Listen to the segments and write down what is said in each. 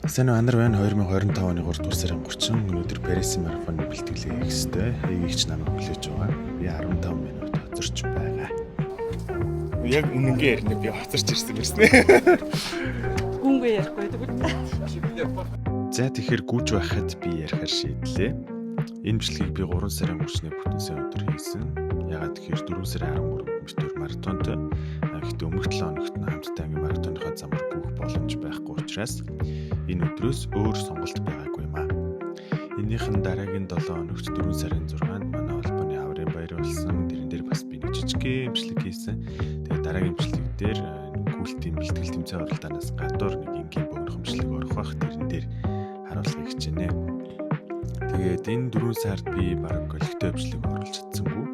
Сайн уу, анар байна. 2025 оны 3 дугаар сарын 30, өнөөдөр Парисын марафоны бэлтгэлээ хийх ёстой. Эгийгч намайг хүлээж байгаа. Би 15 минут хоцорч байгаа. Яг үнэнгээ ярина, би хоцорч ирсэн байсан. Гүнгээ ярихгүй тэгвэл. За, тэгэхээр гүйж байхад би ярихаар шийдлээ. Энэ бичлэгийг би 3 сарын 30-ны бүтэн сайн өдөр хийсэн. Яагаад тэгэхээр 4 сарын 13-нд бид маратонтой. Гэхдээ өмнөх 7 хоногт нь хамтдаа ингээ маратоныхоо замаар гүйх боломж байхгүй учраас энэ өдрөөс өөр сонголт байгаагүй юм аа. Энийх нь дараагийн 7 хоногт, 4 сарын 6-нд манай холбооны хаврын баяр болсон. Тэрэн дээр бас би нэг жижигхэн бичлэг хийсэн. Тэгээд дараагийн бичлэг дээр энэ гүйлтийн бэлтгэл тэмцээн уралдаанаас гадуур нэг энгийн богинохон бичлэг орох бах. Тэрэн дээр харуулахыг хичээнэ. Тэгээд энэ 4 сард би бараг олигтой бичлэг оруулж чадсангүй.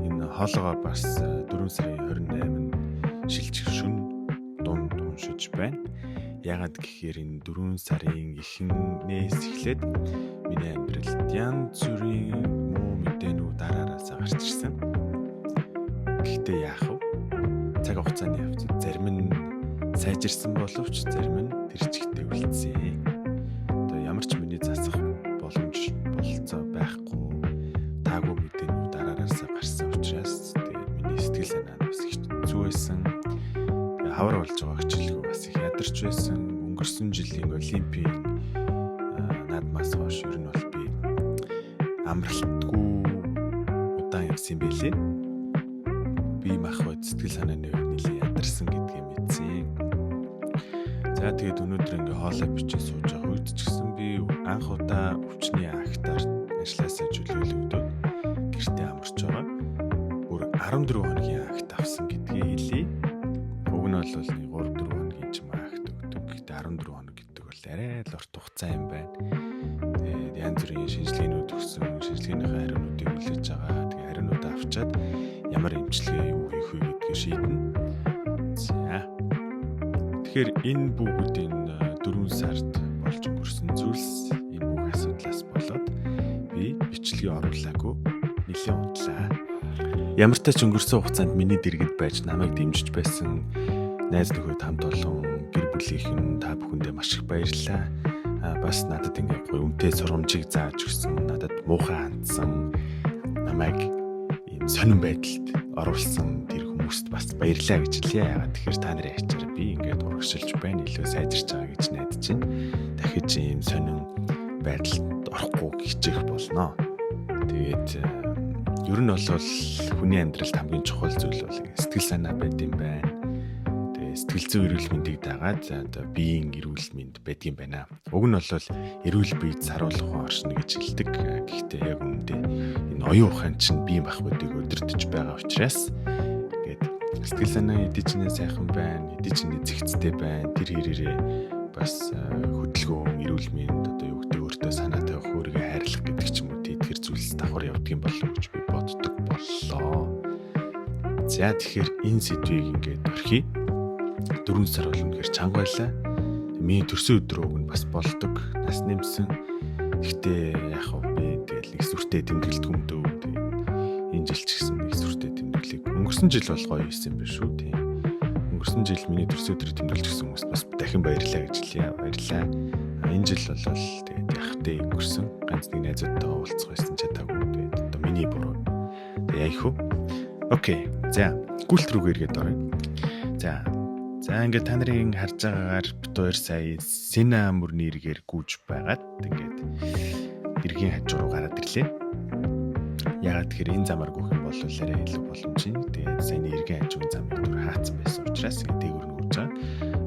Энэ хоолоогоо бас 4 сарын 28-нд шилжих шөнө дунд уншиж байна. Яагаад гэхээр энэ 4 сарын эхнээс эхлээд миний амьдралд янз бүрийн муу мэдээнүүд дараараасаа гарч ирсэн. Гэхдээ яах вэ? Цаг хугацааны явцад зарим нь сайжирсан боловч зарим нь тэр чигтээ үлдсэн. Одоо ямар ч миний засах боломж бололцоо байхгүй таагүй мэдээнүүд дараараасаа гарсан учраас тэгээд миний сэтгэл санаа нь бас их хэцүү байсан. Тэгээд хавар болж байгаа хичээлгүй бас их ядарч байсан. Өнгөрсөн жилийн олимпийн наадмаас хойш ер нь бол би амралтгүй удаан явсан юм билээ. Би мах бод сэтгэл санааны хувьд нэлээд ядарсан гэдгийг мэдсэн. За, тэгээд өнөөдөр ингээ хоолой бичиж сууж байгаа үед ч гэсэн би анх удаа өвчний актаар ажлаасаа чөлөөлөгдөөд гэртээ амарч байгаа. Бүр 14 хоногийн акт авсан гэдгийг хэлье. Уг нь бол нэг 3 4 хоногийн ч юм акт өгдөг. Гэхдээ 14 хоног гэдэг бол арай л урт хугацаа юм байна. Тэгээд янз бүрийн шинжилгээнүүд өгсөн, шинжилгээнийхээ хариунуудыг хүлээж байгаа. Тэгээд хариунуудаа авчаад ямар эмчилгээ юу хийх вэ гэдгийг шийднэ. За. Тэгэхээр энэ бүгд энэ 4 сард болж өнгөрсөн зүйлс, энэ бүх асуудлаас болоод би бичлэгээ оруулаагүй нэлээд удлаа. Ямар ч тач өнгөрсөн хугацаанд миний дэргэд байж намайг дэмжиж байсан найз нөхөд, хамт олон гэр бүлийнхэн, та бүхэндээ маш их баярлалаа. А бас надад ингээ гоё үнэтэй сургамжийг зааж өгсөн, надад муухай хандсан, намайг ийм сонин байдалд оруулсан тэр хүмүүст бас баярлалаа гэж хэлье. Яагаад тэгэхээр та нарын ачаар би ингээд урагшилж байна, илүү сайжирч байгаа гэж найдаж байна. Дахиж ийм сонин байдалд орохгүй хичээх болно. Тэгээд ер нь бол хүний амьдралд хамгийн чухал зүйл бол сэтгэл санаа байд юм байна. Тэгээд сэтгэл зүйн эрүүл мэндийг дагаад, за, одоо биеийн эрүүл мэнд байдгийн байна. Уг нь бол эрүүл бие саруул ухаан оршино гэж хэлдэг. Гэхдээ яг үүндээ энэ оюун ухаан чинь бие махбодыг удирдах байгаа учраас ингээд сэтгэл санаа хэдий ч нэ сайхан байна, хэдий ч нэ зэгцтэй байна. Тэр хэрээрээ бас хөдөлгөөн, эрүүл мэнд, одоо юу гэдэг, өөртөө санаа тавих, өөрийгөө хайрлах гэдэг ч юм уу, тэдгэр зүйлс давхар явдаг юм болов уу гэж би боддог боллоо. За, тэгэхээр энэ сэдвийг ингээд орхиё. 4 сар бол үнэхээр чанга байлаа. Миний төрсөн өдөр уг нь бас болдог. Нас нэмсэн. Гэхдээ яг хав би тэгэл нэг сүртэй тэмдэглэдэг юм дөө. Тэгээд энэ жил ч гэсэн нэг сүртэй тэмдэглэг. Өнгөрсөн жил бол гоё юм биш үү, тийм. Өнгөрсөн жил миний төрсөн өдрийг тэмдэглэж гисэн хүмүүст бас дахин баярлалаа гэж хэлье. Баярлалаа. Энэ жил бол тэгээд яг тэ өнгөрсөн. Ганц нэг найзуудтайгаа уулзах байсан, чадаагүй. Тэгээд одоо миний буруу. Тэгээд яах вэ? Okay. За, гүйлт рүүгээ эргээд оръё. За. За, ингээд та нарын харж байгаагаар бид хоёр сая Сена мөрний эргээр гүйж байгаад ингээд эргийн хажуу руу гараад ирлээ. Яагаад тэгэхээр энэ замаар гүйх юм бол арай илүү боломжтой. Тэгээд саяны эргийн хажуугийн замыг түр хаацсан байсан учраас ингээд дээгүүр нь гүйж байгаа.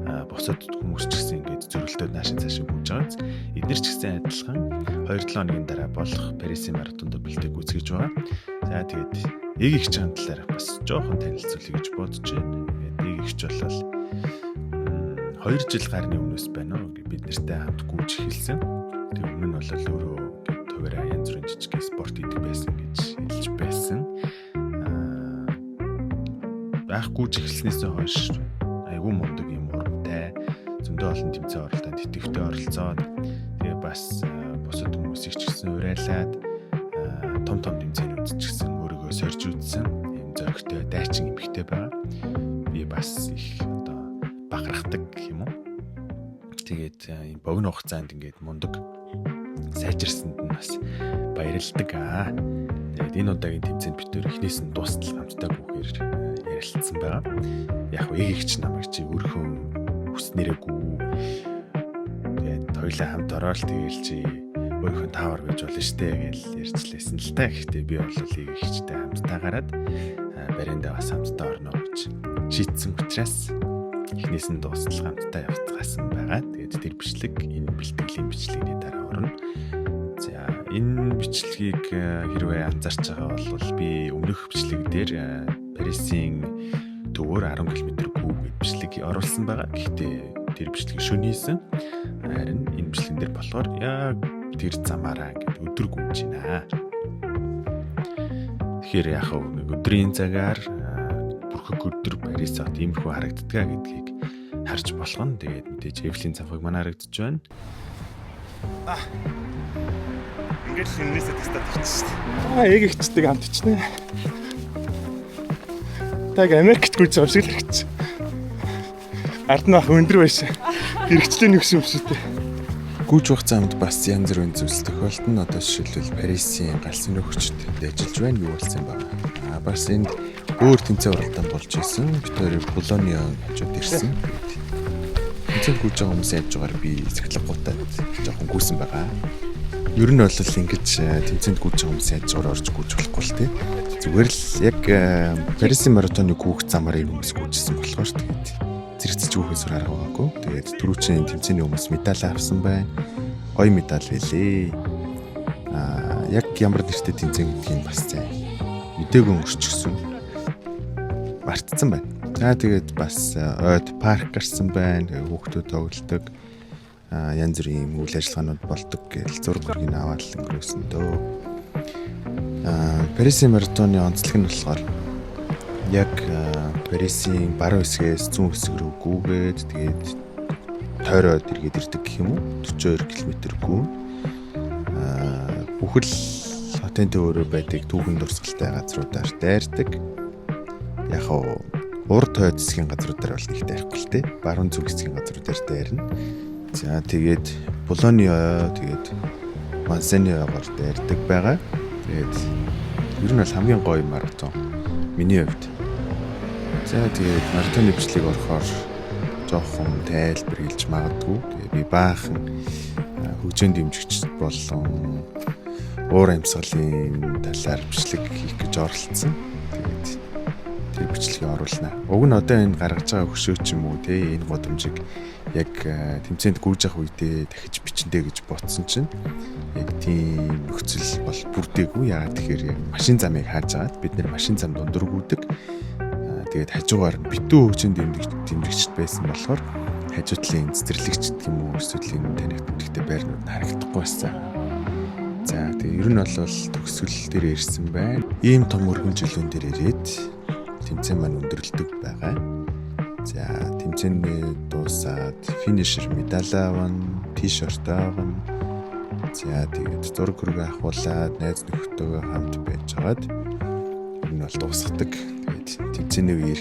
А бусад хүмүүс ч гэсэн ингээд зөрөлтөд наашин цаашаа гүйж байгаа. Эднэр ч гэсэн адилхан 2-7 хоногийн дараа болох Парисын маратонд бэлтгэл гүйцэтгэж байгаа. За, тэгээд эг их чан талаар бас жоохон танилцуулъя гэж бодож байна. Тэгээд эг ихч бол 2 жил гарны өмнөөс байна уу бид нартай хамт гүйж эхэлсэн. Тэр өмнө нь бол өөрөө ингээд хуваараа янз бүрийн жижиг спорт хийдэг байсан гэж хэлж байсан. Аа, байх гүйж эхэлснээс хойш айгүй мундаг юм урамтай, зөндөө олон тэмцээн оролдоод, идэвхтэй оролцоод, тэгээ бас бусад хүмүүсийг ч гэсэн уриалаад, том том тэмцээнүүд ч гэсэн өөрийгөө сорж үзсэн юм зоригтой дайчин эмэгтэй байгаа. Би бас их одоо бахархдаг гэх юм уу. Тэгээд ийм богино хугацаанд ингээд мундаг сайжирсанд нь бас баярладаг аа. Тэгээд энэ удаагийн тэмцээнд бид хоёр эхнээс нь дуустал хамтдаа гүйхээр ярилцсан байгаа. Яг уу эг эгч намайг чи өөрхөн хүснээрээ гүү. Тэгээд хоёулаа хамт ороод тэгээл чи өөрхөн таавар гэж болно штэ гэж ярьжлээсэн л та. Гэхдээ би бол эг эгчтэй хамтдаа гараад бариндаа бас хамтдаа орно гэж шийдсэн учраас эхнээс нь дуустал хамтдаа явцгаасан байгаа. Тэгээд тэр бичлэг энэ бэлтгэлийн бичлэгний дараа орно. За, энэ бичлэгийг хэрвээ анзаарч байгаа бол би өмнөх бичлэг дээр Парисын төвөөр 10 км гүү гэд бичлэг оруулсан байгаа. Гэхдээ тэр бичлэгийг шөнө хийсэн. Харин энэ бичлэгэн дээр болохоор яг тэр замаараа ингээд өдөр гүйж байна. Тэгэхээр яг нэг өдрийн цагаар бүрхэг өдөр Парис хот иймэрхүү харагддгаа гэдгийг харж болох нь. Тэгээд мэдээж Эйфелийн цамхаг манай харагдаж байна. Ингээд л энээсээ тастаад ирчих шүү дээ. Аа, эг эгчтэйг хамт ичнэ. Таг Америкт гүйж байгаа юм шиг л харагдчих. Ард нь ах өндөр байсан. Гэрэгчлээ нэгсэн юм шиг дээ. Гүйж явах замд бас янз бүрийн зүйлс тохиолдно. Одоо жишээлбэл Парисын галсын нөхөрчд ажиллаж байна, юу болсон юм бэ? Аа, бас энд өөр тэмцээн уралдаан болж исэн. Бид хоёр Болонио хажууд ирсэн. Тэмцээнд гүйж байгаа хүмүүсийн хажуугаар би сахилгагуудад жоохон гүйсэн байгаа. Ер нь бол ингэж тэмцээнд гүйж байгаа хүмүүсийн хажуугаар орж гүйж болохгүй л тий. Зүгээр л яг Парисын маратоны гүйх замаар энэ хүмүүс гүйжсэн болохоор тэгээд зэрэгцэж гүйхээс өөр арга байгаагүй. Тэгээд түрүүчийн тэмцээний хүмүүс медаль авсан байна. Гоё медаль байлээ. Аа, яг ямар нэртэй тэмцээн гэдгийг бас зай мдээгүй өнгөрчихсөн. Мартцсан байна. За, тэгээд бас ойд парк гарсан байна. Тэгээд хүүхдүүд тоглодог. Аа, янз бүрийн үйл ажиллагаанууд болдог гэж зураг мөргийг аваад л өнгөрөөсөн дөө. Аа, Парисын маратоны онцлог нь болохоор яг Парисын баруун хэсгээс зүүн хэсэг рүү гүйгээд, тэгээд тойроод эргээд ирдэг гэх юм уу, 42 км гүйн. Аа, бүхэл хотын төвөөрөө байдаг түүхэн дурсгалтай газруудаар дайрдаг. Яг уу урд хойд хэсгийн газруудаар бол нэг дайрахгүй л те. Баруун зүг хэсгийн газруудаар дайрна. За, тэгээд Болонио, тэгээд Мансениогоор дайрдаг байгаа. Тэгээд ер нь бол хамгийн гоё маратон миний хувьд. За, тэгээд маратоны бичлэг орохоор жоохон тайлбар хэлж магадгүй. Тэгээд би баахан хөгжөөн дэмжигч болон уур амьсгалын талаар бичлэг хийх гэж оролцсон. Тэгээд тэр бичлэгийг оруулнаа. Уг нь одоо энэ гаргаж байгаа хөшөө ч юм уу те, энэ гудамжийг яг тэмцээнд гүйж явах үедээ дахиж бичэндэ гэж бодсон чинь яг тийм нөхцөл бол бүрдээгүй. Яагаад тэгэхээр яг машин замыг хааж агаад бид нэр машин зам дундуур гүйдэг. Тэгээд хажуугаар нь битүү хөгжин дэмжигчд байсан болохоор хажуу талын цэцэрлэгч гэх юм уу, эсвэл энэ таних тэмдэгтэй байрнууд нь харагдахгүй байсан. За, тэгээ ер нь бол төгсгөл дээр ирсэн байна. Ийм том өргөн жилүүн дээр ирээд тэмцээн маань өндөрлөдөг байгаа. За, тэмцээний дуусаад finisher медаль авна, t-shirt авна. За, тэгээд зураг хөргөө авахуулаад найз нөхдөйгөө хамт байж хагаад ер нь бол дуусгадаг. Тэгээд тэмцээний үеэр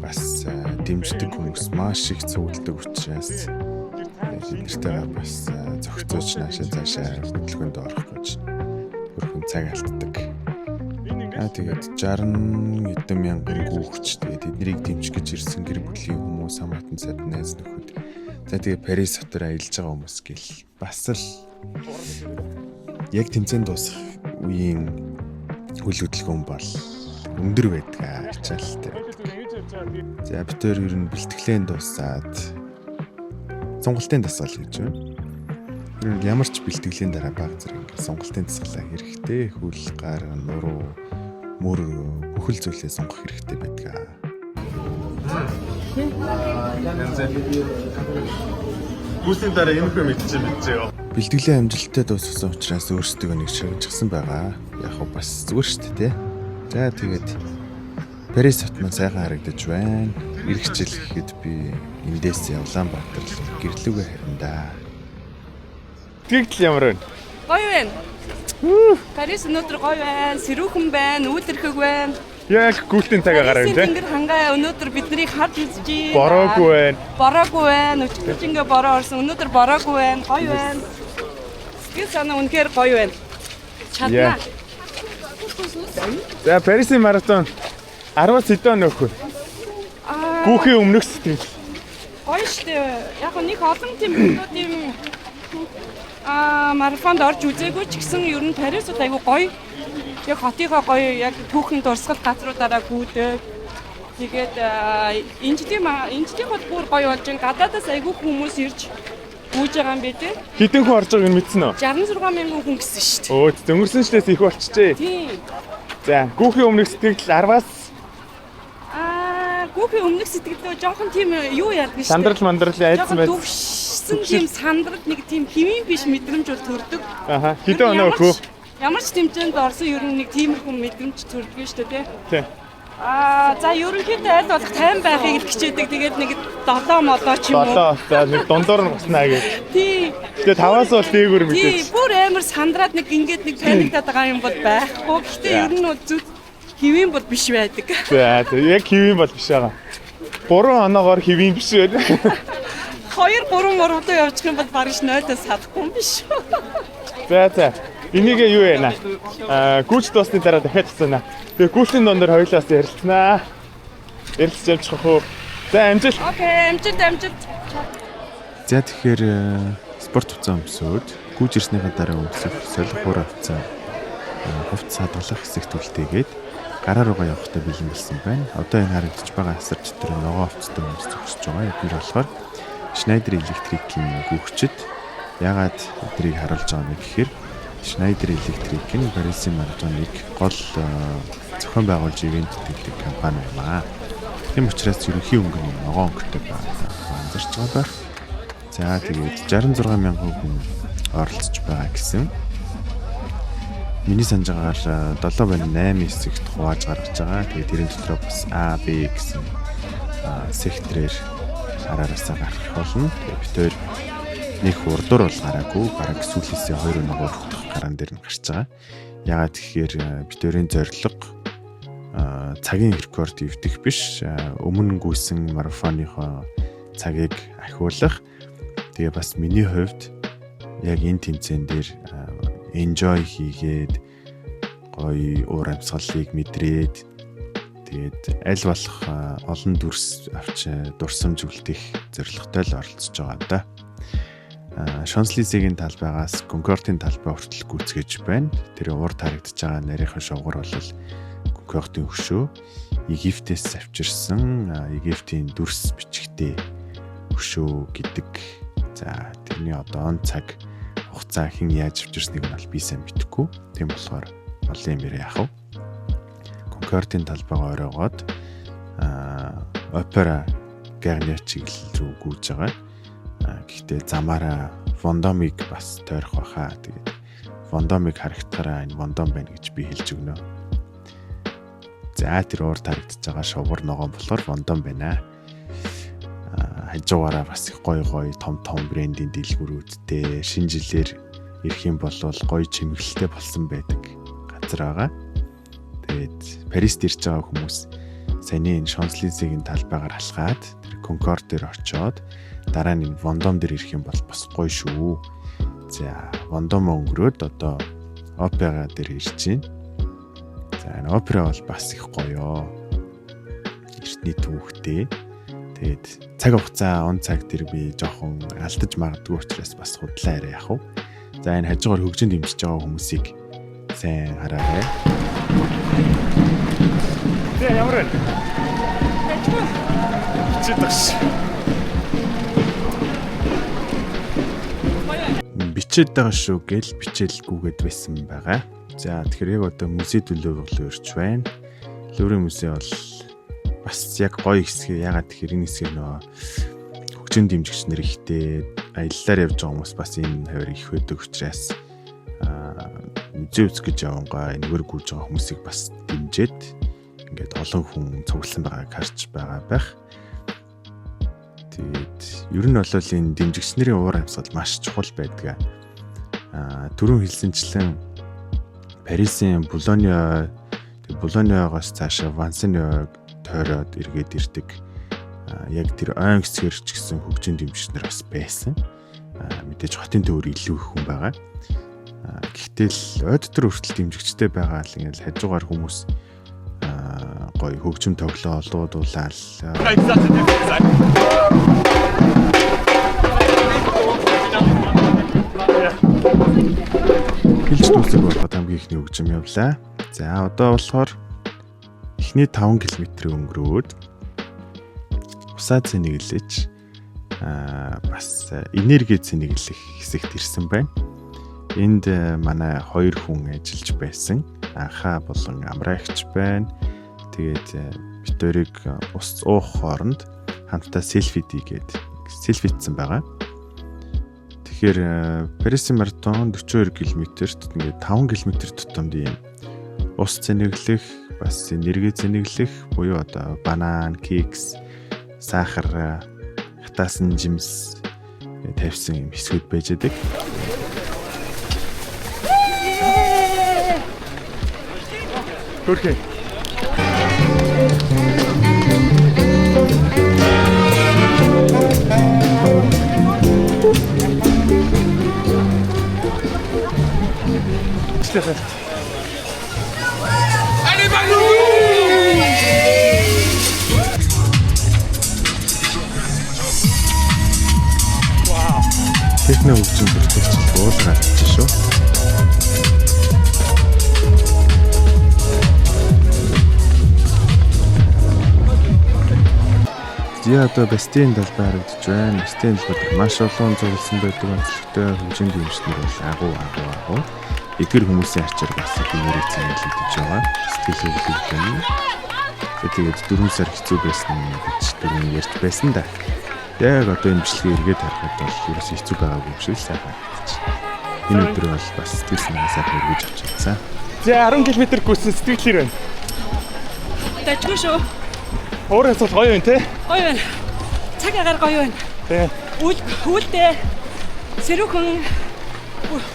бас дэмждэг хүмүүс маш их цугладаг учраас бид нартэйгээ бас зохицооч наашаа цаашаа хөдөлгөөнд орох гэж хөрхөн цаг алддаг. Аа, тэгээд 60 хэдэн мянган гүүгч, тэгээд эднэрийг дэмжих гэж ирсэн гэр бүлийн хүмүүс, хамаатан сад, найз нөхөд. За, тэгээд Парис хотоор аялж байгаа хүмүүс гэл бас л яг тэмцээн дуусах үеийн үйл хөдөлгөөн бол өндөр байдаг, ачаалалтай байдаг. За, бид хоёр ер нь бэлтгэлээ дуусаад сонголтын дасгал гэж байна. Ер нь ямар ч бэлтгэлийн дараа баг зэрэг ингээд сонголтын дасгалаа хэрэгтэй. Хөл, гар, нуруу, мөр бүхэл зүйлээ сонгох хэрэгтэй байдаг. Гүйсний дараа юм хөө мэдчихэ мэдчихэ. Бэлтгэлээ амжилттай дуусгасан учраас өөрсдөө нэг шагнажсан байгаа. Яг хөө бас зүгээр шүү дээ, тэ. За, тэгээд Парис хот маань сайхан харагдаж байна. Ирэх жил гэхэд би эндээс Улаанбаатар л гэрлүүгээ харина да. Тэгтэл ямар вэ? Гоё байна. Парис өнөөдөр гоё байна. Сэрүүхэн байна, үүдэрхэг байна. Яг гүйлтийн цаг агаар байна тий. Тэнгэр хангаа өнөөдөр биднийг харж үзэж байна. Бороогүй байна. Бороогүй байна. Өчигдөр ч ингээ бороо орсон. Өнөөдөр бороогүй байна. Гоё байна. Сэтгэл санаа үнэхээр гоё байна. Чадна. За, Парисын маратон 10 сэдэн нөхөр. Аа, Гүүхийн өмнөх сэтгэл. гоё штэ. Яг нэг олон тийм хүмүүсийн марафонд орж үзээгүй ч гэсэн ер нь Парис бол айгүй гоё. Яг хотынхоо гоё яг түүхэн дурсгал газруудаараа гүйдэг. Тэгээд энэ жилийн энэ жилийн бол бүр гоё болж байна. Гадаадаас айгүй хүмүүс ирж гүйж байгаа юм би тээ. Хэдэн хүн орж байгааг нь мэдсэн үү? 66 мянган хүн гэсэн шүү дээ. Өө, өнгөрсөн жилээс их болчихжээ. Тийм. За, гүүхийн өмнөх сэтгэл 10-аас Гүүхийн өмнөх сэтгэлдээ жоохон тийм юу яадаг шүү дээ. сандрал мандрал айдсан Жоохон байц. төвшсөн тийм сандрал нэг тийм хэвийн биш мэдрэмж бол төрдөг. Аха, хэдэн оноо өгөх вэ? Ямар ч тэмцээнд орсон ер нь нэг тиймэрхүү мэдрэмж төрдөг шүү дээ, тий. Тий. За, ерөнхийдөө аль болох 50 байхыг л хичээдэг. Тэгээд нэг 7 молоо ч юм уу. 7, за, нэг дундуур нь госнаа гэж. Тий. Тэгээ 5-аас бол дээгүүр Тий, мэдээж. бүр амар сандраад нэг ингээд нэг паниктаад байгаа юм бол байхгүй. Гэхдээ ер нь бол зүг хэвийн бол биш байдаг. За, яг хэвийн бол биш байгаа. 3 оноогоор хэвийн биш байна. 2 3 мурав руу явчих юм бол бараг 0-оос салахгүй юм биш. За. Энийг юу яана? Гүйч дуусны дараа дахиад асууна. Тэгээ гүйлтийн дунд дээр хоёулаас ярилцсанаа. Ярилцж явчих хөө. За, амжилт. Окей, амжилт, амжилт. За, тэгэхээр спорт хувцас өмсөөд гүйж ирснийхаа дараа өмсөх солих хуурай хувцас хувцас хадгалах хэсэгт үлдээгээд гараа руугаа явахдаа бэлэн болсон байна. Одоо энэ харагдаж байгаа асар дотор ногоон хувцастай хүмүүс зогсож байгаа. Эдгээр болохоор Schneider Electric-ийн гүйгчид. Ягаад эднийг харуулж байгаа юм бэ гэхээр Schneider Electric нь Парисын маратоныг гол зохион байгуулж ивээн тэтгэдэг компани юм аа. Тийм учраас ерөнхий өнгө нь ногоон өнгөтэй байгаа анзарч байгаа байх. За, тэгээд 66 мянган хүн оролцож байгаа гэсэн. Миний санаж байгаагаар 7 болон 8 хэсэгт хувааж гаргаж байгаа. Тэгээд тэрэн дотроо бас А, Б гэсэн секторээр араараасаа гарах болно. Тэгээд бид хоёр нэг урдуур бол гараагүй. Бараг сүүлээсээ 2 нэг дахь гараан дээр нь гарч байгаа. Яагаад тэгэхээр бид хоёрын зорилго цагийн рекорд эвдэх биш. Өмнө гүйсэн марафоныхоо цагийг ахиулах. Тэгээ бас миний хувьд яг энэ тэмцээн дээр enjoy хийгээд гоё уур амьсгалыг мэдрээд, тэгээд аль болох олон дүрс авч дурсамж үлдэх зорилготой л оролцож байгаа да. Шонслизегийн талбайгаас Конкордын талбай хүртэл гүйцгээж байна. Тэр урд харагдаж байгаа нарийнхан шовгор бол Конкордын хөшөө, Египтээс авчирсан Египтийн дүрс бичгтэй хөшөө гэдэг. За, тэрний одоо он цаг хугацаа хэн яаж авчирсныг нь бол би сайн мэдэхгүй. Тийм болохоор олон юм яриа яах вэ? Конкордын талбайгаа оройгоод Опера Гарниер чиглэл рүү гүйж байгаа. Гэхдээ замаараа Вондомыг бас тойрох байхаа. Тэгээд Вондомыг харагдахаараа энэ Вондом байна гэж би хэлж өгнө. За, тэр урд харагдаж байгаа шовгор ногоон болохоор Вондом байна. Хажуугаараа бас их гоё гоё том том брендийн дэлгүүрүүдтэй, шинэ жилээр ирэх юм бол гоё чимэглэлтэй болсон байдаг газар байгаа. Тэгээд Парист ирж байгаа хүмүүс саяны энэ Шонслизегийн талбайгаар алхаад тэр Конкорд дээр очиод дараа нь энэ Вондом дээр ирэх юм бол бас гоё шүү. За, Вондом өнгөрөөд одоо Опера дээр ирж байна. За, энэ опера бол бас их гоё. Эртний түүхтэй. Тэгээд цаг хугацаа, он цаг дээр би жоохон алдаж магадгүй учраас бас худлаа яриа яах вэ? За, энэ хажуугаар хөгжин дэмжиж байгаа хүмүүсийг сайн хараарай. За, ямар байна? Бичээд багш. Бичээд байгаа шүү гэл бичээлгүйгээд байсан байгаа. За, тэгэхээр яг одоо музей төлөв рүү ирж байна. Луврын музей бол бас яг гоё хэсэг. Ягаад тэгэхээр энэ хэсгээр нөгөө хөгжин дэмжигч нар ихтэй, аяллаар явж байгаа хүмүүс бас энэ хавар их байдаг учраас музей үзэх гэж явангаа энэгээр гүйж байгаа хүмүүсийг бас дэмжиж ингээд олон хүн цугласан байгааг харж байгаа байх. Тэгээд ер нь бол энэ дэмжигч нарын уур амьсгал маш чухал байдаг. Түрүүн хэлсэнчлэн Парисын Болонио Тэгээ Булоны ойгоос цаашаа Вансны ойг тойроод эргээд ирдэг. Яг тэр ойн хэсгээр ч гэсэн хөгжин дэмжигч нар бас байсан. Мэдээж хотын төвөр илүү их хүн байгаа. Гэхдээ л ой дотор хүртэл дэмжигчтэй байгаа л ингээл хажуугаар хүмүүс гоё хөгжим тоглоо олуудуулаад хэлж дуусах болоход хамгийн ихний хөгжим явлаа. За одоо болохоор эхний 5 км өнгөрөөд усаа цэнэглэж бас энерги цэнэглэх хэсэгт ирсэн байна. Энд манай 2 хүн ажиллаж байсан. Анхаа болон Амраагч байна. Тэгээд бид хоёрыг ус уух хооронд хамтдаа селфи дийгээд селфицсэн байгаа. Тэгэхээр Парисын маратон 42 км-т ингээд 5 км тутамд ийм ус цэнэглэх, бас энерги цэнэглэх буюу одоо банан, кекс, сахар, хатаасан жимс тавьсан юм хэсгүүд байж байдаг. Хөөрхөн. Техно хөгжим бүртгэгч буулгаад авчих шүү. За одоо Бастийн талбай харагдаж байна. Бастийн талбай дээр маш олон цугласан байдаг онцлогтой хөгжим дэмжигчнэр бол агуу агуу агуу. Эдгэр хүмүүсийн ачаар бас их энерги цэнэглэгдэж байгаа. Сэтгэл хөдлөл юм. Тэгээд 4 сар хэцүү байсан гэж түрүүн ярьж байсан да. Яг одоо энэ бичлэгээ эргээд харахад бол ерөөсөө хэцүү байгаагүй юм шиг л сайхан харагдаж. Энэ өдөр бол бас сэтгэл санаа сайхан эргэж авч чадсан. За 10 км гүйсэн сэтгэлээр байна. Дажгүй шүү. Өөрөөс бол гоё юм те. Гоё байна. Цаг агаар гоё байна. Тэ. Үл хүлдээ. Сэрүүхэн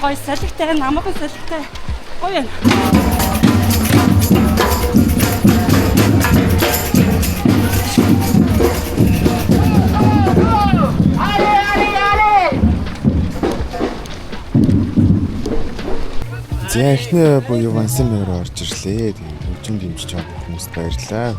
гоё салхитай, намхан салхитай. Гоё байна. За эхний буюу Вансан мөр орж ирлээ. Тэгээд хөгжим дэмжиж байгаа хүмүүст баярлалаа.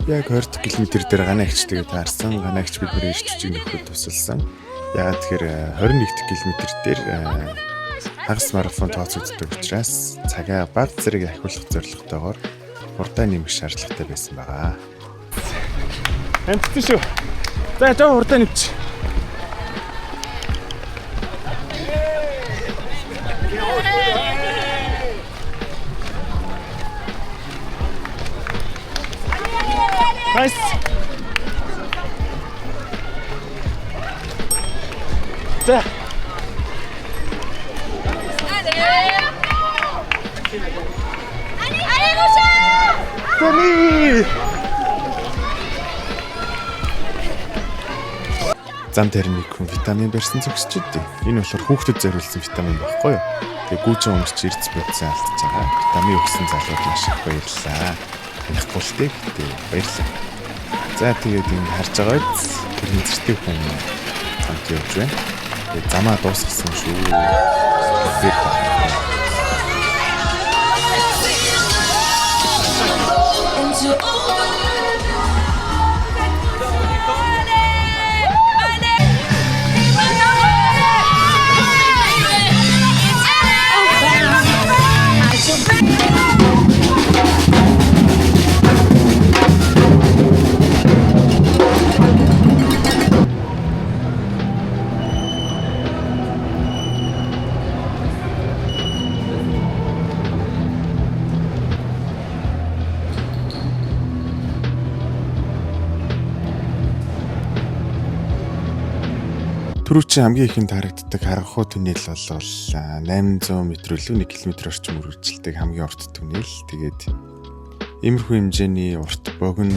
Яг 20 км дээр ганаагчтэйгээ таарсан. Ганаагч бид нэр ирч хүчийг нөхөд тусалсан. Яагаад тэгэхээр 21 км дээр хагас марафон тооцогддог учраас цагаа баг зэрэг ахиулах зорилготойгоор хурдаа нэмэх шаардлагатай байсан байгаа. Амтсан шүү. За жоо хурдаа нэмчих. Nice. За. Тэний. Зам дээр нэг хүн витамин барьсан зогсож идэв. Энэ болохоор хүүхдэд зориулсан витамин байхгүй юу? Тэгээ гүйжин хүмүүс ч эрдэс бодсон алдчихж байгаа. Витамин өгсөн залууд маш их баярлалаа. Танихгүй л дээ. Гэтэ баярлалаа. За тэгээд ингэ харж байгаа биз? Тэр зэртэй хүн хамт явж байна. Тэгээ замаа дуусгасан шүү. Тэр байна. Түрүүчийн хамгийн ихэнд харагддаг Харанхуй туннель бол 800 м илүү 1 км орчим үргэлжилдэг хамгийн урт туннель. Тэгээд иймэрхүү хэмжээний урт богино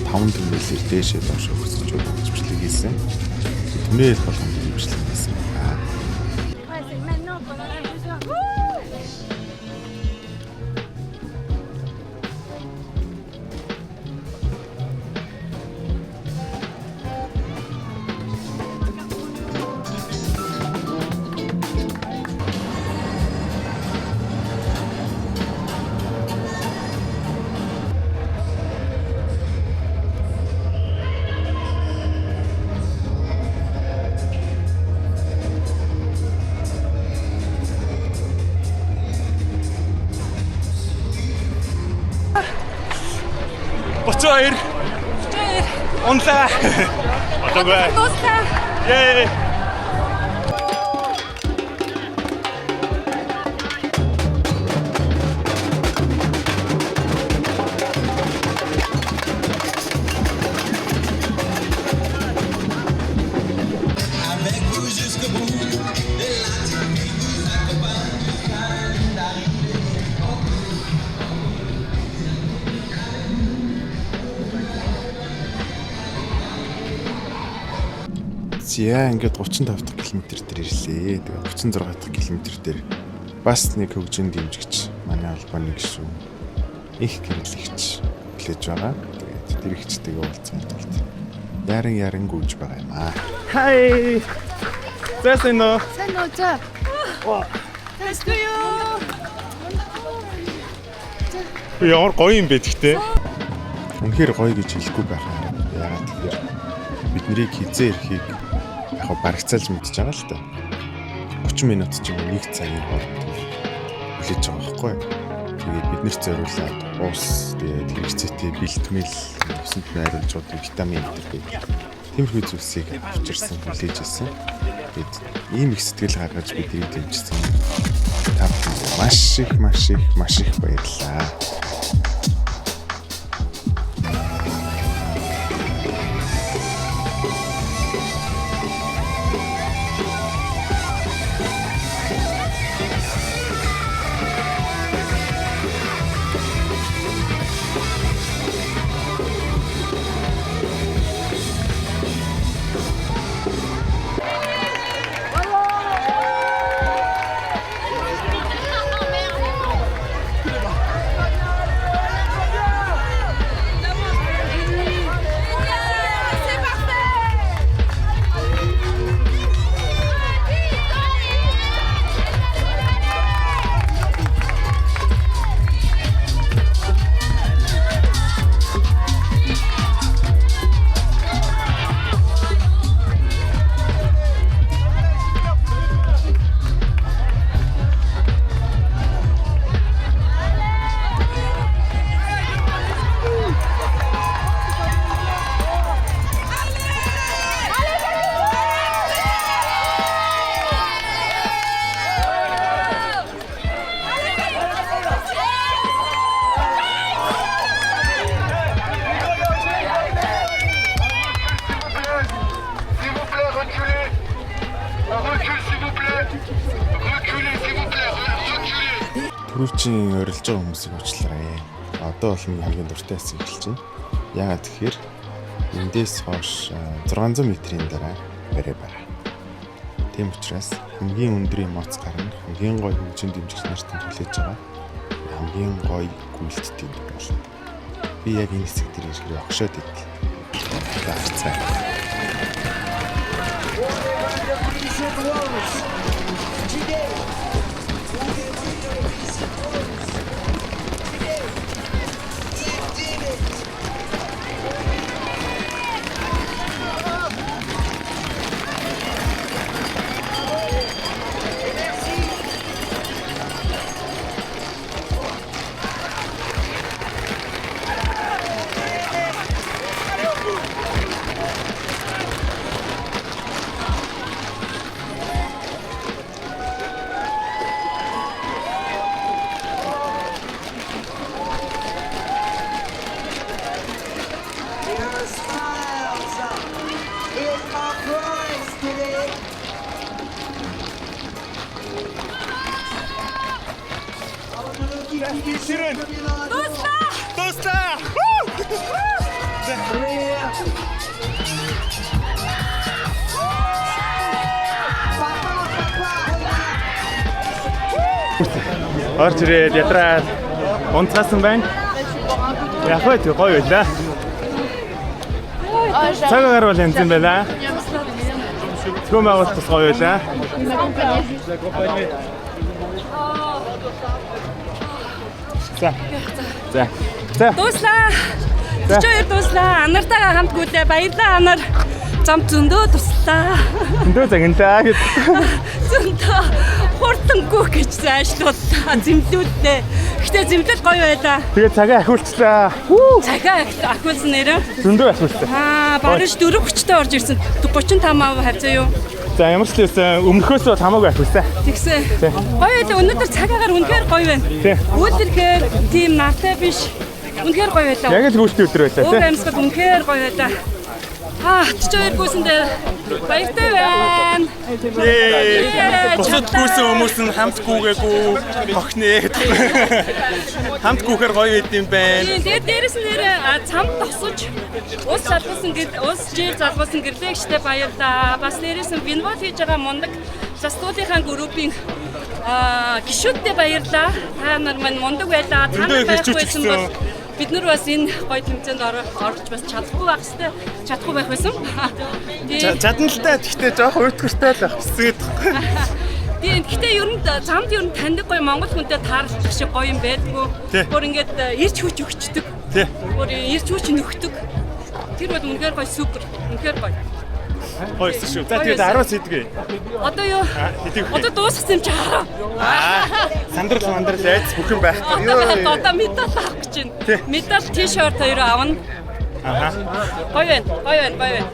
5 туннелээр дээшээ доошоо өсөж байгаа бичлэг хийсэн. Туннель болгонд бичлэг хийсэн байна. Ouais, c'est maintenant qu'on en a besoin. Боцоо. Унлаа. Болоогүй. Дуслаа. Yay! За, ингээд 35 дахь километр дээр ирлээ. Тэгээд 36 дахь километр дээр бас нэг хөгжин дэмжигч манай холбооны гишүүн их гэрлэгч хүлээж байгаа. Тэгээд тэр ихчтэйгээ уулзсан тулд яран яран гүйж байгаа юм аа. Хай. За, сайн уу? Сайн уу, за. Тэсгүй юу? Би ямар гоё юм бэ гэхдээ. Үнэхээр гоё гэж хэлэхгүй байх юм. Яагаад тэгэхээр бид нарыг хизээ ирэхийг яг барагцаалж мэдчихэж байгаа л та. 30 минут ч юм уу нэг цагийн хооронд хүлээж байгаа байхгүй юу? Тэгээд бид нарт зориулаад ус, тэгээд хэрэгцээтэй бэлтгэл, усанд найруулж байгаа витамин энэ төр гэдэг. Тиймэрхүү зүйлсийг авчирсан, хүлээж ирсэн. Тэгээд ийм их сэтгэл гаргаж биднийг дэмжсэн. Та бүхэнд маш их, маш их, маш их баярлалаа. C'est parfait. S'il vous plaît, reculez. Recule, s'il vous plaît. Reculez, s'il vous plaît. Reculez. Түрүүчийн орилж байгаа хүмүүсийг уучлаарай. Одоо бол миний хамгийн дуртай хэсэг эхэлж байна. Яагаад тэгэхээр эндээс хойш 600 метрийн дараа барай барай. Тийм учраас хамгийн өндөр эмоц гарна, хамгийн гоё хөгжин дэмжигч нарт нь хүлээж байгаа. Хамгийн гоё гүйлттэй болно. Би яг энэ хэсэг дээр ирэхээр огшоод идэл. Одоо харцгаая. Тэр нь Дууслаа. Дууслаа. Орж ирээд ядраад унцгаасан байна. Яг вэ тэг гоё байлаа. Цаг агаар бол янз юм байна. Зохион байгуулалт бас гоё байлаа. За. За. За. Дууслаа. 42 дууслаа. Анартайгаа хамт гүйлээ. Баярлалаа анар. Зам зөндөө туслаа. Зөндөө загинлаа гэж. Зөндөө хурдангүй гэж зайшлууллаа. Зэмлүүллээ. Гэтэ зэмлэл гоё байлаа. Тэгээ цагаа ахиулчлаа. Цагаа ахиулсан нэрээ. Зөндөө ахиулсан. Аа, бараж 4:30-тай орж ирсэн. 35 хавцаа юу? За ямар ч лээсэн өмнөхөөс бол хамаагүй ахиулсан. Тэгсэн. Гоё байлаа. Өнөөдөр цаг агаар үнэхээр гоё байна. Үүлэрхээр тийм нартай биш. Үнэхээр гоё байлаа. Яг л гүйлтийн өдөр байлаа тий. Өг амьсгал үнэхээр гоё байлаа. Аа, 42 гүйсэндээ баяртай байна. Бусад гүйсэн хүмүүс нь хамт гүгээгүй тохнэ гэдэг. Хамт гүхээр гоё байд юм байна. Тийм, тэгээд дээрэс нь нэр цам тосож ус залгуулсан ус жил залгуулсан гэрлэгчтэй баярлаа. Бас дээрэс нь бинвол хийж байгаа мундаг застуулынхаа группийн гишүүдтэй баярлаа. Та нар маань мундаг байлаа. Та нар байхгүйсэн бол бид нар бас энэ гоё тэмцээнд орж бас чадахгүй байх хэвээр чадахгүй байх байсан. Чадна л та, гэхдээ жоох уйтгартай л байх хэсгээд. Тийм, гэхдээ ер нь замд ер нь таньдаг гоё монгол хүнтэй таарлах шиг гоё юм байдгүй. Бүр ингээд ирч хүч өгчдөг. Бүр ирч хүч нөхдөг. Тэр бол үнэхээр гоё супер. Үнэхээр гоё. Гоё шүү. За тэгээд 10-аас хийдгээ. Одоо юу? Одоо дууссан юм чи хараа. Сандрал мандрал айц бүх юм байхгүй. Одоо медаль авах гэж байна. Медаль t-shirt хоёр авна. Аха. Гоё байна. Гоё байна. Гоё байна.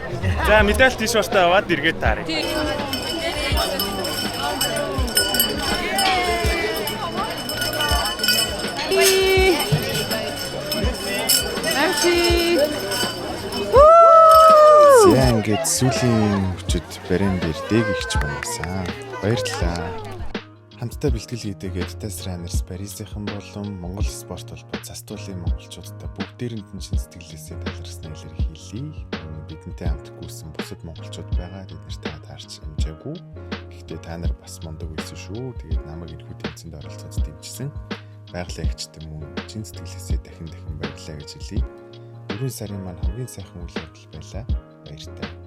За медаль t-shirt аваад эргээд тааръя. Merci. За ингээд сүүлийн хүчит барин дээр дээг ихч бомгсан. Баярлалаа. Хамтдаа бэлтгэл хийдэг Adidas Runners Парисийнхан болон Монгол спорт холбоо Цастуулын монголчуудтай бүгдээрэнд нь шин сэтгэлээсээ талархснаа илэрхийлье. Бидэнтэй хамт гүйсэн бусад монголчууд байгаа. Бид нартай таарч амжаагүй. Гэхдээ та нар бас мундаг байсан шүү. Тэгээд намайг энэхүү тэмцээнд оролцоод дэмжсэн байгалийн эгчтэй мөн чин сэтгэлээсээ дахин дахин баярлалаа гэж хэлье. 4 сарын маань хамгийн сайхан үйл явдал байлаа. Баяртай.